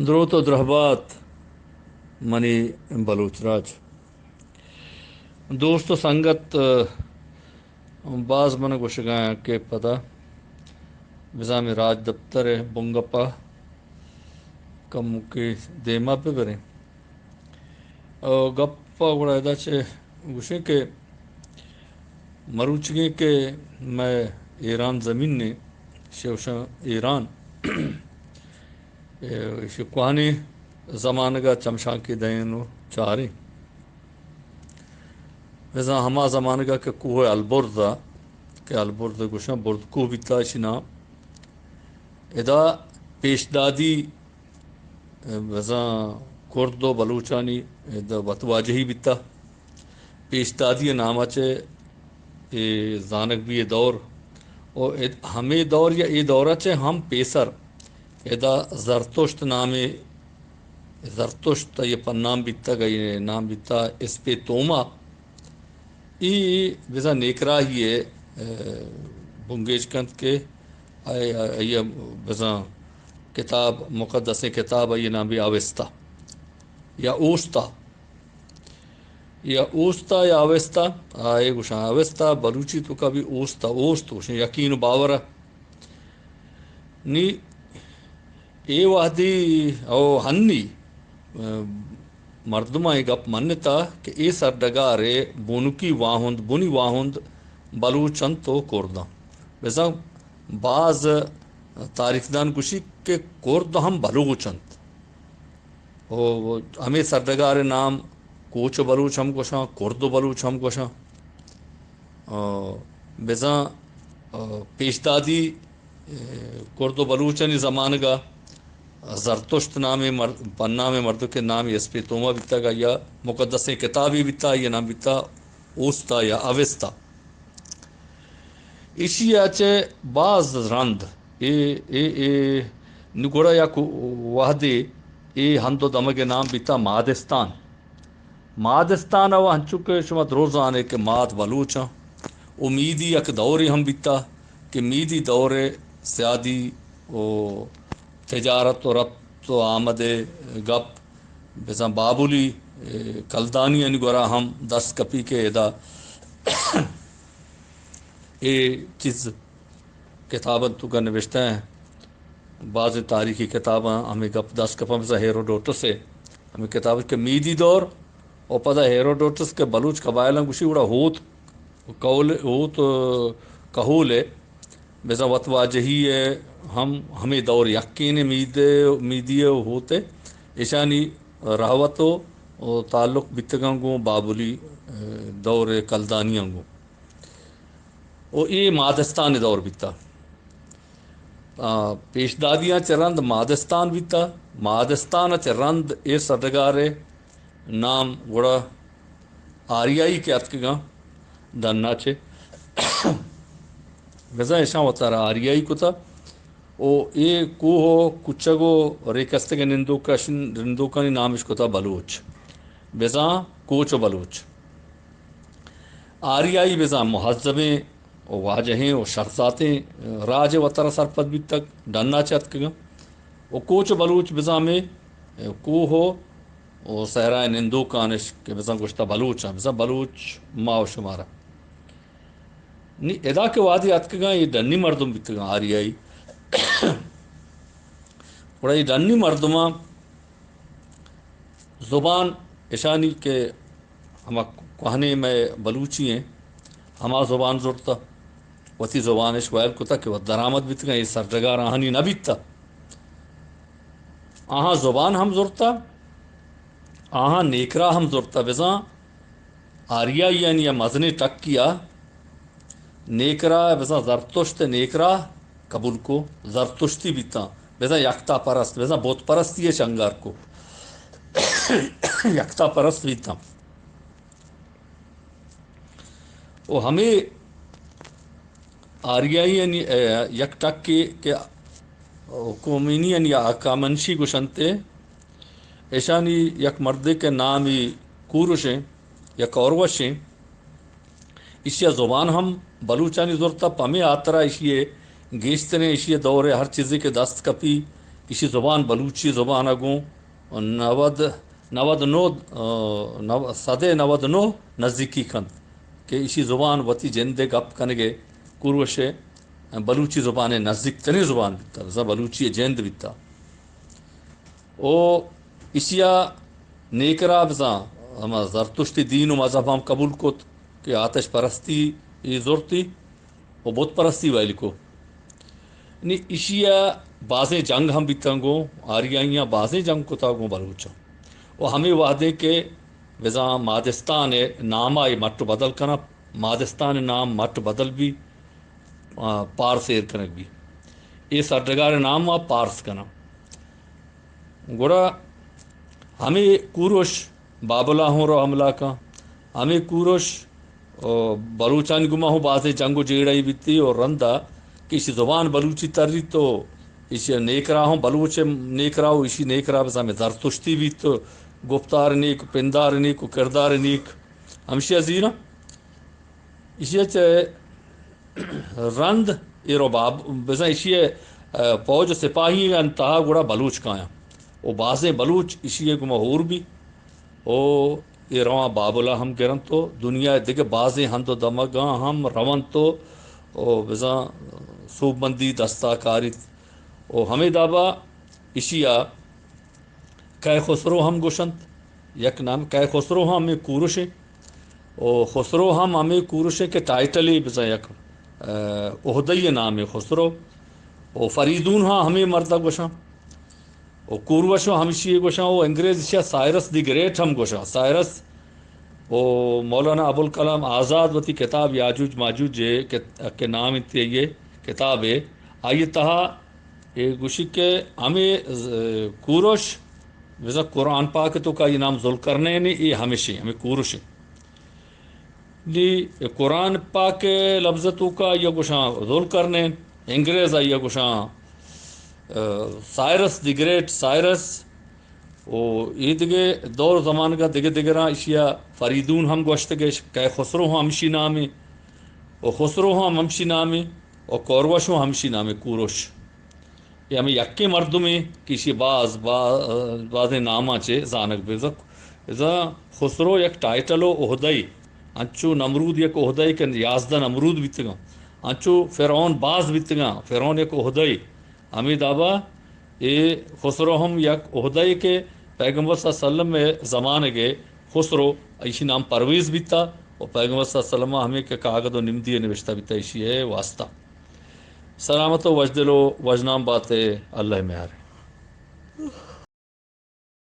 دروت و درہبات منی بلوچ راج۔ دوست و سنگت، باز من گوشگاں کہ پدا بزاں ہمے راج دپتر ءِ بنگپ ءَ کموکے دیما بہ بریں۔ او گپ ءَ گڑا ادا چہ گوشیں کہ مروچیگیں کہ مئے ایران زمین نے، شوشاں ایران، اے، ایشی کوہنیں زمانگ ءَ چمشانکے دئین و چاریں۔ بزاں ہما زمانگ ءَ کہ کوہ البرز ءَ، کہ البرز گوشاں، برز کوہ بیتا، اشی نام ادا پیشدادی، بزاں کرد و بلوچانی ادا وتواجہی بیتا۔ پیشدادی نام ءَ چہ اے زانگ بی اے دور و اد-، ہمے دور یا اے دور ءَ چہ ہم پیسر ادا زرتشت نامے، زرتشت ءَ یہ پنام بیتگ، یہ نام بیتا اسپیتوما۔ ای بزاں نیکراہی ءِ، ءَ، بنگیج کنت کہ آئی، آئی بزاں کتاب، مقدسیں کتاب، آئی نام بی اوستا یا اوستا۔ یا اوستا یا اوستا، آ، اے گوشاں اوستا، بلوچی توکا بی اوستا، اوست گوشاں، یقین و باور ءَ۔ نی اے وہدی او ہنی، ءَ، مردماں اے گپ منتا کہ اے سرڈگار ءِ بنکی واہند، بنی واہند بلوچ انت و کرداں۔ بزاں باز تاریخدان گوشی کہ کرد ہم بلوچ انت۔ و ہمے سرڈگار ءِ نام کوچ و بلوچ ہم گوشاں، کرد و بلوچ ہم گوشاں۔ آ، بزاں، آ، پیشدادی، اے، کرد و بلوچانی زمانگ ءَ زرتشت نامیں مر-، پنامیں مردکے نام اسپیتوما بیتگ، آئی ءَ مقدسیں کتابے بیتا، آئی ءِ نام بیتا اوستا یا اوستا۔ ایشی ءَ چہ باز رند اے، اے، اے، نی گڑا یک وہدے اے ہند و دمگ ءِ نام بیتا مادستان۔ مادستان ءَ انچو کہ شما درو زانے کہ ماد بلوچاں و میدی یک دورے ہم بیتا کہ میدی دور ءِ سیادی و تجارت و رپت و آمد ءِ گپ بزاں بابلی، اے، کلدانیانی گورا ہم دست کپی کہ ادا اے چیز کتاباں توکا نوشتہ ہیں، بازیں تاریخی کتاباں ہمے گپ دست کپاں، بزاں ہیروڈوٹس ءِ ہمے کتاب کہ میدی دور و پدا ہیروڈوٹس کہ بلوچ قبائلاں گوشی گڑا ہوت کہول، ہوت کہول ءِ بزاں وت واجہی ءِ ہم ہمے دور یکین ءِ مید، میدی ءِ ہوت ءِ اشانی رہوت و، و تعلق بیتگاں گوں بابلی، ءَ، دور ءِ کلدانیاں گوں۔ و اے مادستان ءِ دور بیتا۔ آ، پیشدادیاں چہ رند مادستان بیتا، مادستان ءَ چہ رند اے سرڈگار ءِ نام گڑا آریائی کہ اتکگاں ڈنا چہ۔ بزاں اشاں وتارا آریائی کتا و اے کوہ و کچگ و ریکستگ نندوکش-، نندوکانی نامش کتا بلوچ۔ بزاں کوچ و بلوچ۔ آریائی بزاں مہذبیں و واجہیں و شرزاتیں راج ءِ وتارا سرپد بیتگ، ڈنا چہ اتکگاں۔ و کوچ و بلوچ بزاں ہمے کوہ و، و صحرائے نندوکانش کہ بزاں گوشتا بلوچاں، بزاں بلوچ ما و شمارا۔ نی ادا کہ وہدی اتکگاں، اے ڈنی مردم بیتگاں، آریائی۔ گڑا اے ڈنی مردماں زبان اشانی کہ ہما کوہنیں مئے بلوچی ایں، ہما زبان زرتہ، وتی زبانش ویل کتہ کہ وت درآمد بیتگاں، اے سرڈگار آہانی نہ بیتہ۔ آہاں زبان ہم زرتہ، آہاں نیکرا ہم زرتہ، بزاں آریائیانی یا مزنیں ٹکیا نیکرا، بزاں زرتشت نیکرا قبول کو، زرتشتی بیتاں، بزاں یکتا پرست، بزاں بت پرستی ءَ شنگار کو، یکتا پرست بیتاں۔ و ہمے آریائیانی، اے، یک ٹکے کہ کومینیان یا اکامنشی گوشنتے، ایشانی یک مردے کہ نامی کوروشیں یا کوروشیں، ایشی ءَ زبان ہم بلوچانی زرتہ، پمے ہاترا ایشی ءَ گیشتریں ایشی ءِ دور ءِ ہر چیزے کہ دست کپی، ایشی زبان بلوچی زبان ءَ گوں نود، نود نو، آ، نو، صد ءُ نود نو نزیکی کنت کہ ایشی زبان وتی جند ءِ گپ کنگ ءِ کوروش ءِ بلوچی زبان ءِ نزیک تریں زبان بیتہ، بزاں بلوچی ءِ جند بیتہ۔ او ایشی ءَ نیکرا بزاں ہما زرتشتی دین و مذہب ہم قبول کت کہ آتش پرستی ای زرتی و بت پرستی ویل کو۔ نی ایشی ءَ بازیں جنگ ہم بیتاں گوں آریائیاں، بازیں جنگ کتا گوں بلوچاں۔ و ہمے وہدے کہ بزاں مادستان ءِ نام ءَ مٹ بدل کناں، مادستان ءِ نام مٹ بدل بی، آ، پارس ایر کنگ بی۔ اے سرڈگار ءِ نام ءَ پارس کناں۔ گڑا ہمے کوروش بابل ءَ ہوں رو حملہ کن۔ ہمے کوروش، او، بلوچانی گوما ہوں بازیں جنگ و جیڑہ ای بیتی و رندا کہ ایشی زبان بلوچی تریت و ایشی نیکرا ہوں بلوچ نیکرا و ایشی نیکرا بزاں ہمے زرتشتی بیت و گپتار نیک، پندار نیک و کردار نیک۔ ہمشی ءَ زیراں۔ ایشی ءَ چہ رند اے رو باب، بزاں ایشی ءِ، آ، پوج و سپاہی انت تہا گڑا بلوچ کایاں۔ و بازیں بلوچ ایشی ءِ گوما ہور بی۔ و اے رواں بابل ءَ ہم گرنت و دنیا ءِ دگہ بازیں ہند و دمگاں ہم رونت و، و بزاں سوبمندی دستا کاریت۔ و ہمے دابا ایشی ءَ کئے خسرو ہم گوشنت، یک نام کئے خسرو ہم ہمے کورش انت۔ و خسرو ہم ہمے کورش انت کہ ٹائٹلے بزاں یک، آ، عہدہ ءِ نامے خسرو۔ و فریدون ہاں ہمے مرد ءَ گوشاں۔ و کوروش ہمشی ءَ گوشاں۔ و انگریز ایشی ءَ سائرس دی گریٹ ہم گوشاں۔ سائرس و مولانا ابوالکلام آزاد وتی کتاب یاجوج ماجوج ءِ کہ، کہ نام انت آئی ءِ کتاب ءِ، آئی ءِ تہا اے گوشی کہ ہمے ز-، کوروش، بزاں قرآن پاک ءِ توکا آئی ءِ نام ذوالقرنین، اے ہمشی، ہمے کوروش۔ نی قرآن پاک ءِ لفظ ءِ توکا آئی ءَ گوشاں ذوالقرنین، انگریز آئی ءَ گوشاں، آ، سائرس دی گریٹ، سائرس۔ و اے دگہ دور زمانگا دگہ دگراں ایشی ءَ فریدون ہم گوشتگ، کئے خسرو ہم ہمشی نامے، و خسرو ہم ہمشی نامے، و کوروش ہم ہمشی نامے، کوروش۔ اے ہمے یکیں مردمے کہ ایشی باز، با-، بازیں ناماں چہ زانگ بزاں۔ بزاں خسرو یک ٹائٹل و عہدہ ای، انچو نمرود یک عہدہ ای کہ یازدہ نمرود بیتگاں، انچو فرعون باز بیتگاں، فرعون یک عہدہ ای۔ ہمے دابا اے خسرو ہم یک عہدہ ای کہ پیغمبر صلی اللہ علیہ وسلم ءِ زمانگ ءَ خسرو ایشی نام پرویز بیتا و پیغمبر صلی اللہ علیہ وسلم ءَ ہمے کہ کاگد و نمدی ءَ نوشتہ بیتا ایشی ءِ واسطہ۔ سلامت و وشدل و وشنام باتے، اللہ ءِ میارے۔